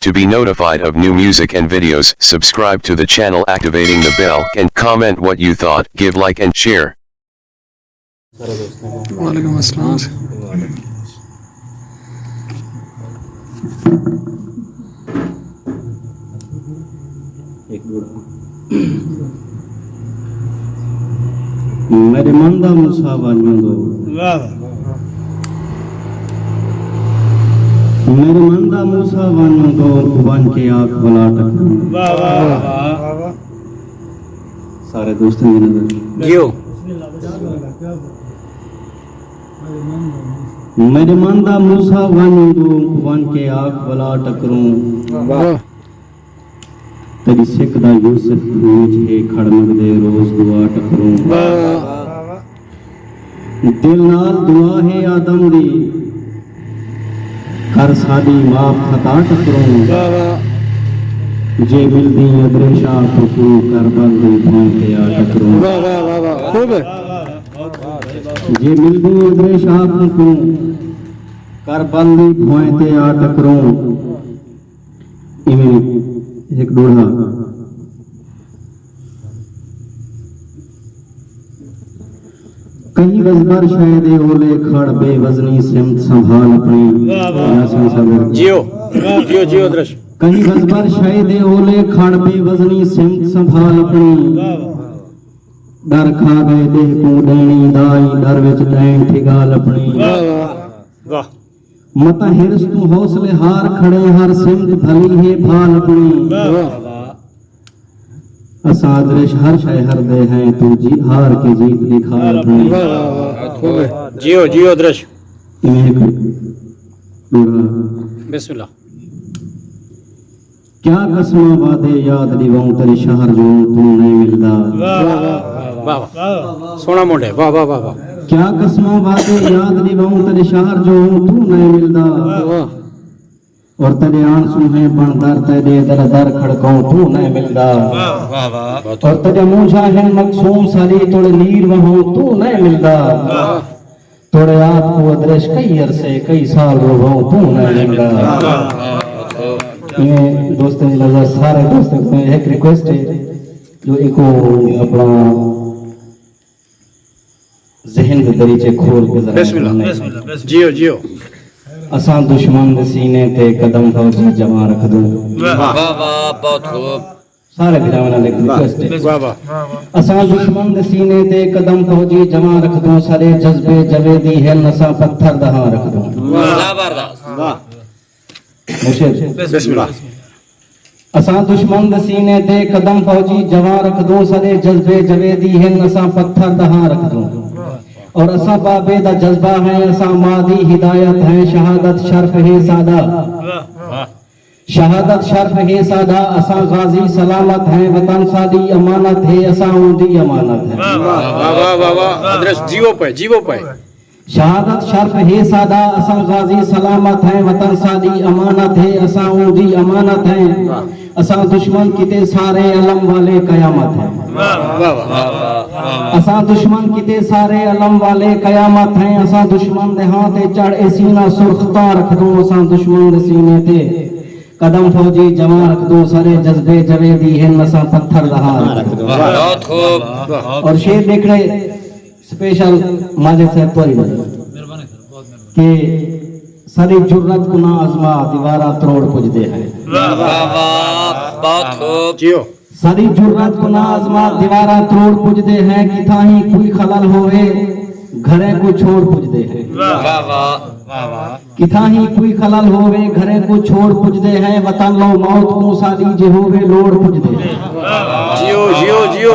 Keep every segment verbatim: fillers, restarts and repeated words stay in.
To be notified of new music and videos, subscribe to the channel, activating the bell, and comment what you thought. Give like and share. وعلیکم السلام۔ میݙے من دا موسیٰ ونڄ اوں دو۔ میݙے من دا موسیٰ ونڄ اوں دو، ونڄ کے آکھ ولا ٹکروں۔ سارے دوستاں دی نظر۔ جیو۔ میݙے من دا موسیٰ ونڄ اوں دو، ونڄ کے آکھ ولا ٹکروں۔ تیݙی سک دا یوسف کھوہ وچ ہے، کھڑ منگدے روز دعا ٹکروں۔ دل نال دعا ہے آدم دی، کر ساݙی معاف خطا ٹکروں۔ جے ملدیں ادرے شاہ کوں، کر بل دی بھوئیں تے آ ٹکروں۔ جے ملدیں ادرے شاہ کوں، کر بل دی بھوئیں تے آ ٹکروں۔ ایویں ہک ݙوہڑا۔ کہیں وزبر شے دے اولے کھڑ، بے وزنی سمت سنبھال اپݨی۔ واہ، واہ۔ یاسین صاحب۔ جیو، جیو، جیو درش۔ کہیں وزبر شے دے اولے کھڑ، بے وزنی سمت سنبھال اپݨی۔ واہ، واہ۔ ݙر کھا ڳئے ݙیہہ کوں ݙیݨی دا، ایں ݙر وچ ݙیݨ تھی ڳالھ اپݨی۔ واہ، واہ۔ واہ۔ متاں حرص توں حوصلے ہار کھڑے، ہر سمت بھلی ہے بھال اپݨی۔ واہ، واہ۔ اساں ادرش ہر شے ہردے ہیں، توں جی ہار کے جیت ݙکھال اپݨی۔ واہ، واہ، واہ۔ خوب ہے۔ جیو، جیو ادرش۔ ایویں ہک ݙوہڑا۔ بسم اللہ۔ کیا قسماں وعدے یاد ݙیواؤں، تیݙے شہر جو توں نئیں ملدا۔ واہ، واہ، واہ، واہ۔ سوہݨا منڈھ ہے، واہ، واہ، واہ، واہ۔ کیا قسماں وعدے یاد ݙیواؤں، تیݙے شہر جو توں نئیں ملدا۔ واہ۔ اور تیݙے آنسو ہیں بݨ در، تیݙے در در کھڑکاؤں، توں نئیں ملدا۔ واہ، واہ، واہ۔ اور تیݙے مونجھاں ہیں مقسوم ساݙی، توڑے نیر وہاؤں، توں نئیں ملدا۔ واہ۔ توڑے آپ کوں ادرش کئی عرصے، کئی سال روہاؤں، توں نئیں ملدا۔ ایویں دوستاں دی نظر، سارے دوستاں کوں ہک ریکویسٹ ہے جو ایکوں اپݨا ذہن دے دریچے کھول کے ذرا بسم اللہ، سݨیں۔ بسم اللہ، بسم اللہ۔ جیو، جیو۔ اساں دشمن دے سینے تے قدم فوجی جمع رکھدوں۔ واہ، واہ، واہ، بہت خوب۔ سارے بھراواں نال ہک ریکویسٹ ہے۔ واہ، واہ۔ اساں دشمن دے سینے تے قدم فوجی جمع رکھدوں، ساݙے جذبے جویدی ہن، اساں پتھر دا ہاں رکھدوں۔ واہ۔ زبردست۔ واہ۔ مرشد۔ بسم اللہ۔ اساں دشمن دے سینے تے قدم فوجی جمع رکھدوں، ساݙے جذبے جویدی ہن، اساں پتھر دا ہاں رکھدوں۔ اور اساں بابے دا جذبہ ہیں، اساں ماں دی ہدایت ہیں، شہادت شرف ہے ساݙا۔ واہ۔ شہادت شرف ہے ساݙا، اساں غازی سلامت ہیں، وطن ساݙی امانت ہے، اساں اوندی امانت ہیں۔ واہ، واہ، واہ، واہ، واہ۔ ادرش جیو پئے، جیو پئے۔ شہادت شرف ہے ساݙا، اساں غازی سلامت ہیں، وطن ساݙی امانت ہے، اساں اوندی امانت ہیں۔ اساں دشمن کیتے سارے علم والے قیامت ہیں۔ واہ، واہ، واہ، واہ۔ اساں دشمن کیتے سارے علم والے قیامت ہیں، اساں دشمن دے ہاں تے چڑھ اے سینہ سرخ تاں رکھدوں، اساں دشمن دے سینے تے قدم فوجی جمع رکھدوں، ساݙے جذبے جویدی ہن، اساں پتھر دا ہاں رکھدوں۔ بہت خوب۔ اور شعر ݙیکھݨے اسپیشل ماجد صاحب تہاݙی نظر کہ ساݙی جرات کوں نہ آزما، دیواراں تروڑ پڄدے ہیں۔ واہ، واہ، واہ، بہت خوب۔ جیو۔ ساݙی جرات کوں نہ آزما، دیواراں تروڑ پڄدے ہیں، کتھاہیں کوئی خلل ہووے، گھریں کوں چھوڑ پڄدے ہیں۔ واہ، واہ، واہ، واہ۔ کتھاہیں کوئی خلل ہووے، گھریں کوں چھوڑ پڄدے ہیں، وطن لو موت کوں ساݙی جے ہووے لوڑ پڄدے ہیں۔ جیو، جیو، جیو۔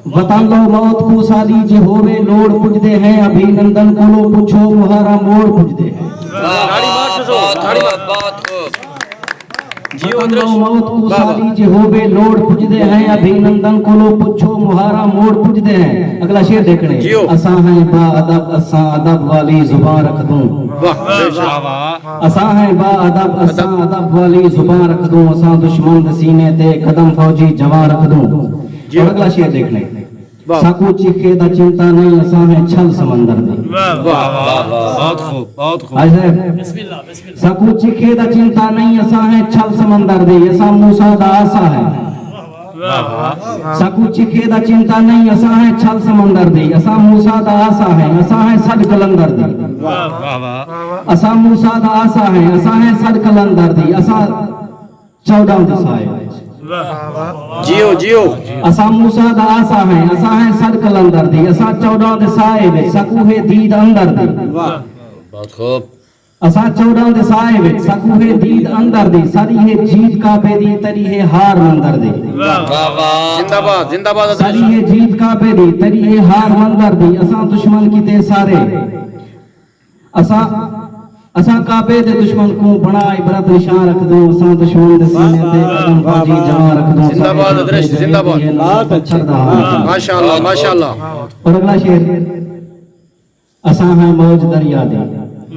وطن لو موت کوں ساݙی جے ہووے لوڑ پڄدے ہیں، ابھینندن کولوں پچھو مہارا موڑ پڄدے ہیں۔ واہ، واہ، بہت خوب، بہت خوب۔ جیو وطن لو موت کوں ساݙی جے ہووے لوڑ پڄدے ہیں، ابھینندن کولوں پچھو مہارا موڑ پڄدے ہیں۔ اڳلا شعر ݙیکھݨے۔ جیو۔ اساں ہیں با ادب، اساں ادب والی زبان رکھدوں۔ واہ، بے شک۔ اساں ہیں با ادب، اساں ادب والی زبان رکھدوں، اساں دشمن دے سینے تے قدم فوجی جوان رکھدوں۔ جیو۔ اور اڳلا شعر ݙیکھݨے۔ واہ۔ ساکوں چیخے دا چنتا نئیں، اساں ہیں چھل سمندر دے۔ واہ، واہ، واہ، واہ۔ بہت خوب، بہت خوب۔ حاجی صاحب، ساکوں چیخے دا چنتا نئیں، اساں ہیں چھل سمندر دے، اساں موسیٰ دا عصا ہیں۔ واہ، واہ۔ ساکوں چیخے دا چنتا نئیں، اساں ہیں چھل سمندر دے، اساں موسیٰ دا عصا ہیں، اساں ہیں سݙ قلندر دے۔ واہ، واہ، واہ۔ اساں موسیٰ دا عصا ہیں، اساں ہیں سݙ قلندر دے، اساں چوݙاں دے سائے وچ۔ واہ۔ جیو، جیو۔ اساں موسیٰ دا عصا ہیں، اساں ہیں سݙ قلندر دے، اساں چوݙاں دے سائے وچ، ساکوں ہے دید اندر دی۔ واہ۔ بہت خوب۔ اساں چوݙاں دے سائے وچ، ساکوں ہے دید اندر دی، ساݙی ہے جیت کعبے دی، تیݙی ہے ہار مندر دی۔ واہ، واہ، واہ۔ زندہ باد، زندہ باد۔ ساݙی ہے جیت کعبے دی، تیݙی ہے ہار مندر دی، اساں دشمن کیتے سارے۔ اساں، اساں کعبے دے دشمن کوں بݨا عبرت نشاں رکھدوں، اساں دشمن دے سینے تے قدم فوجی جمع رکھدوں۔ زندہ باد ادریس، زندہ باد۔ پتھر دا ہاں۔ ماشاءاللہ، ماشاءاللہ۔ اور اگلا شعر، اساں ہیں موج دریا دی۔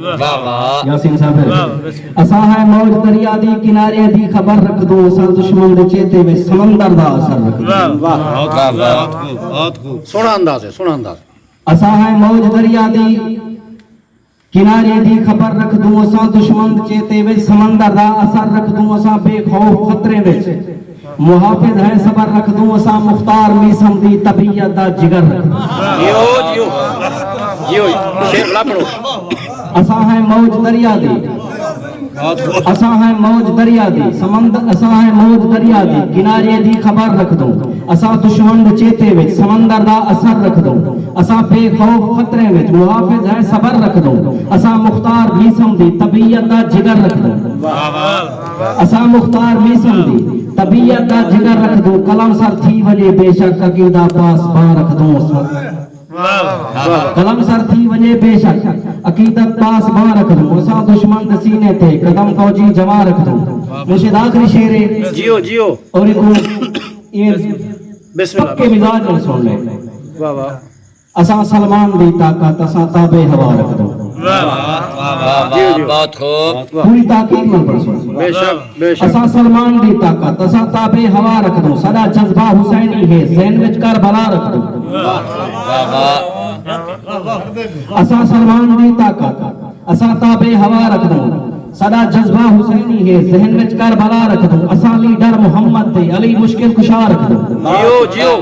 واہ، واہ۔ یاسین صاحب۔ واہ، بسم اللہ۔ اساں ہیں موج دریا دی، کنارے دی خبر رکھدوں، اساں دشمن دے چیتے وچ سمندر دا اثر رکھدوں۔ واہ، واہ، واہ، بہت خوب، بہت خوب۔ سوہݨا انداز ہے، سوہݨا انداز۔ اساں ہیں موج دریا دی، کنارے دی خبر رکھدوں، اساں دشمن چیتے وچ سمندر دا اثر رکھدوں، اساں بے خوف خطریں وچ محافظ ہیں صبر رکھدوں، اساں مختار میثم دی طبیعت دا جگر رکھدوں۔ جیو، جیو۔ جیو، شعر نہ پڑھو۔ اساں ہیں موج دریا دی۔ اساں ہیں موج دریا دی، سمندر، اساں ہیں موج دریا دی، کنارے دی خبر رکھدوں۔ اساں دشمن دے چیتے وچ سمندر دا اثر رکھدوں۔ اساں بے خوف خطریں وچ محافظ ہیں صبر رکھدوں۔ اساں مختار میثم دی طبیعت دا جگر رکھدوں۔ واہ، واہ۔ اساں مختار میثم دی طبیعت دا جگر رکھدوں۔ قلم سر تھی ونڄے بے شک عقیدہ پاسباں رکھدوں۔ واہ، واہ۔ قلم سر تھی ونڄے بے شک عقیدت پاسباں رکھدوں، اساں دشمن دے سینے تے قدم فوجی جمع رکھدوں۔ مرشد آخری شعر ہے۔ جیو، جیو۔ اور ایکوں ایں بسم اللہ۔ پکے مزاج نال سݨ لے۔ واہ، واہ۔ اساں سلمان دی طاقت، اساں تابع ہوا رکھدوں۔ واہ، واہ، واہ، واہ، جیو، جیو۔ بہت خوب۔ پوری تحقیق نال پڑھسوں۔ بے شک۔ بے شک۔ اساں سلمان دی طاقت، اساں تابع ہوا رکھدوں، ساݙا جذبہ حسینی ہے، ذہن وچ کربلا رکھدوں۔ واہ، واہ، واہ۔ اساں سلمان دی طاقت، اساں تابع ہوا رکھدوں، ساݙا جذبہ حسینی ہے، ذہن وچ کربلا رکھدوں، اساں لیڈر محمد تے علی مشکل کشا رکھدوں۔ جیو، جیو۔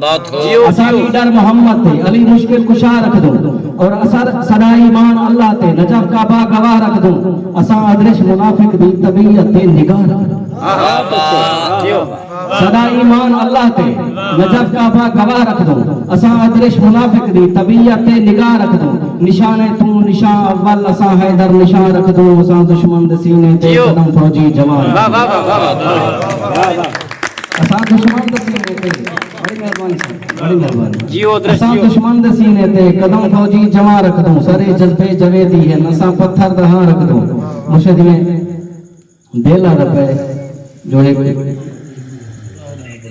بہت خوب۔ جیو، اساں جیو۔ لیڈر محمد تے علی مشکل کشا رکھدوں، اور اساں ساݙا ایمان اللہ تے نجف کعبہ گواہ رکھدوں، اساں ادرش منافق دی طبیعت تے نگاہ رکھدوں۔ واہ، واہ۔ جیو۔ ساݙا ایمان اللہ تے نجف کعبہ گواہ رکھدوں، اساں ادرش منافق دی طبیعت تے نگاہ رکھدوں، نشانے توں نشاں اول اساں حیدر نشاں رکھدوں، اساں دشمن دے سینے تے جیو۔ قدم فوجی جمع رکھدوں۔ واہ، واہ، واہ، واہ، واہ۔ اساں دشمن دے سینے تے، بڑی مہربانی سر، بڑی مہربانی۔ جیو، ادرش اساں جیو۔ دشمن دے سینے تے قدم فوجی جمع رکھدوں، سارے جذبے جویدی ہن، اساں پتھر دا ہاں رکھدوں۔ مرشد میں دل آ رہا ہے جو ایک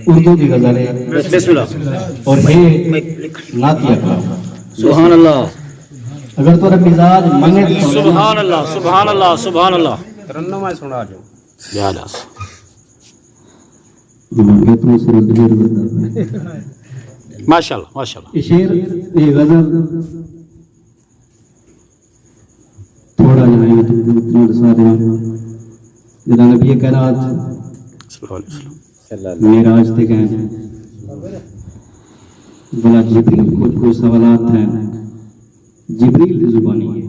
اردو دی غزل ہے۔ بسم اللہ۔ اور ہے نعتیہ کلام۔ سبحان اللہ۔ اگر تہاݙا مزاج منے تو سبحان اللہ، سبحان اللہ، سبحان اللہ۔ ترنم ہے، سݨا جو۔ یا اللہ۔ مانگے تو سر ڈھیر بندہ۔ ماشاءاللہ، ماشاءاللہ۔ یہ شعر، یہ غزل تھوڑا جہاں ہے تو اتنا سارے جہاں نبی کائنات صلی اللہ علیہ وسلم۔ معراج تے گئے، بلا جبریل کچھ کچھ سوالات ہیں، جبریل کی زبانی ہے۔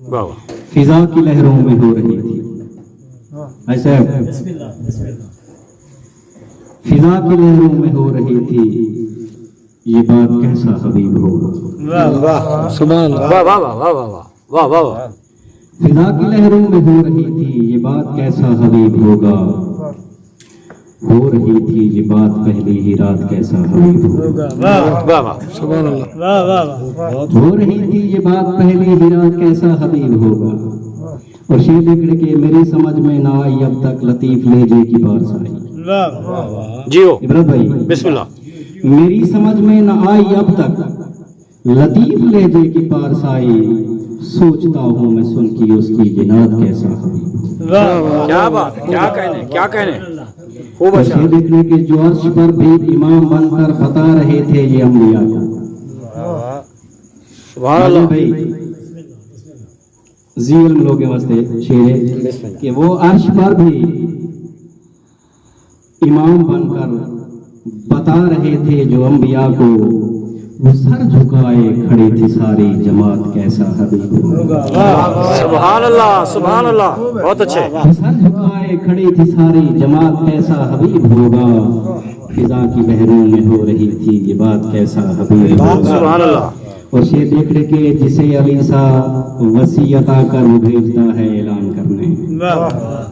واہ، واہ۔ فضا کی لہروں میں ہو رہی تھی۔ بھائی صاحب، فضا کی لہروں میں ہو رہی تھی، یہ بات کیسا حبیب ہوگا؟ واہ، واہ۔ سبحان اللہ۔ واہ، واہ، واہ، واہ، واہ، واہ۔ واہ، واہ، واہ۔ فضا کی لہروں میں ہو رہی تھی، یہ بات کیسا حبیب ہوگا؟ ہو رہی تھی یہ بات پہلی ہی رات، کیسا حبیب ہوگا؟ واہ، واہ۔ سبحان اللہ۔ واہ، واہ، واہ۔ ہو رہی تھی یہ بات پہلی ہی رات، کیسا حبیب ہوگا؟ اور شعر لکھ کے، میری سمجھ میں نہ آئی اب تک لطیف لہجے کی پارسائی۔ واہ، واہ، واہ۔ جیو۔ عبرت بھائی۔ بسم اللہ۔ میری سمجھ میں نہ آئی اب تک لطیف لہجے کی پارسائی، سوچتا ہوں میں سن کے اس کی یہ نعت، کیسا حبیب۔ واہ، واہ۔ کیا بات ہے، کیا کہنے، کیا کہنے۔ وہ اور بادشاہ۔ یہ دیکھنے کے جو عرش پر بھی امام بن کر بتا رہے تھے یہ انبیاء کو۔ سبحان اللہ۔ بھائی، زی علم لوگوں واسطے شعر ہے کہ وہ عرش پر بھی امام بن کر بتا رہے تھے جو انبیاء کو، وہ سر جھکائے کھڑی تھی ساری جماعت، کیسا حبیب ہوگا۔ سبحان اللہ، سبحان اللہ، بہت اچھے۔ وہ سر جھکائے کھڑی تھی ساری جماعت، کیسا حبیب ہوگا۔ فضا کی لہروں میں ہو رہی تھی یہ بات، کیسا حبیب ہوگا۔ سبحان اللہ۔ اور شعر دیکھ رہے کہ جسے علی سا وصی عطا کر وہ بھیجتا ہے اعلان کرنے۔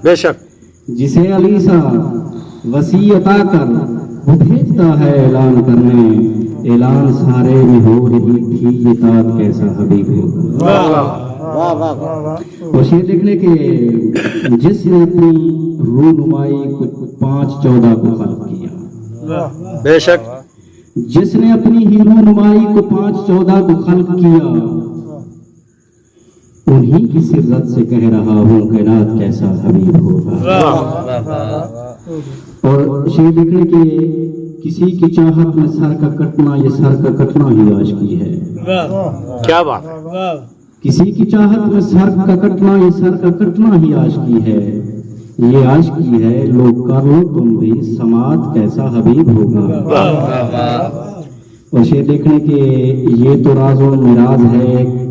بے شک۔ جسے علی سا وصی عطا کر وہ بھیجتا ہے اعلان کرنے، اعلان سارے میں ہو رہی تھی یہ تات، کیسا حبیب ہوگا۔ واہ، واہ، واہ۔ اور شعر دیکھ رہے کہ جس نے اپنی رونمائی کو پانچ چودہ کو خلق کیا۔ بے شک۔ جس نے اپنی ہی رونمائی کو پانچ چودہ کو خلق کیا، انہی کی سرت سے کہہ رہا ہوں کائنات، کیسا حبیب ہوگا۔ اور شعر لکھنے کے، کسی کی چاہت میں سر کا کٹنا، یہ سر کا کٹنا ہی عاشقی ہے۔ کیا بات۔ کسی کی چاہت میں سر کا کٹنا، یہ سر کا کٹنا ہی عاشقی ہے، یہ عاشقی ہے، لو کر لو تم بھی سماعت، کیسا حبیب ہوگا۔ اور شعر دیکھنے کے، یہ تو راز و مراز ہے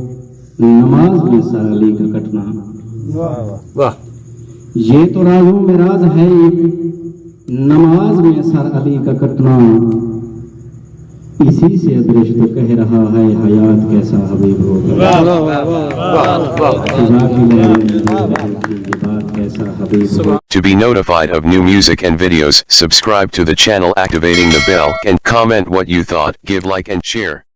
نماز میں سر علی کا کٹنا۔ واہ۔ یہ تو راز و مراز ہے ایک نماز میں سر علی کا کٹنا، اسی سے ادرشت کہہ رہا ہے حیات، کیسا حبیب ہوگا۔ واہ، واہ، واہ، واہ۔ خدا کی مہربانی، یہ بات، کیسا حبیب ہوگا۔ To be notified of new music and videos, subscribe to the channel, activating the bell, and comment what you thought, give like and share.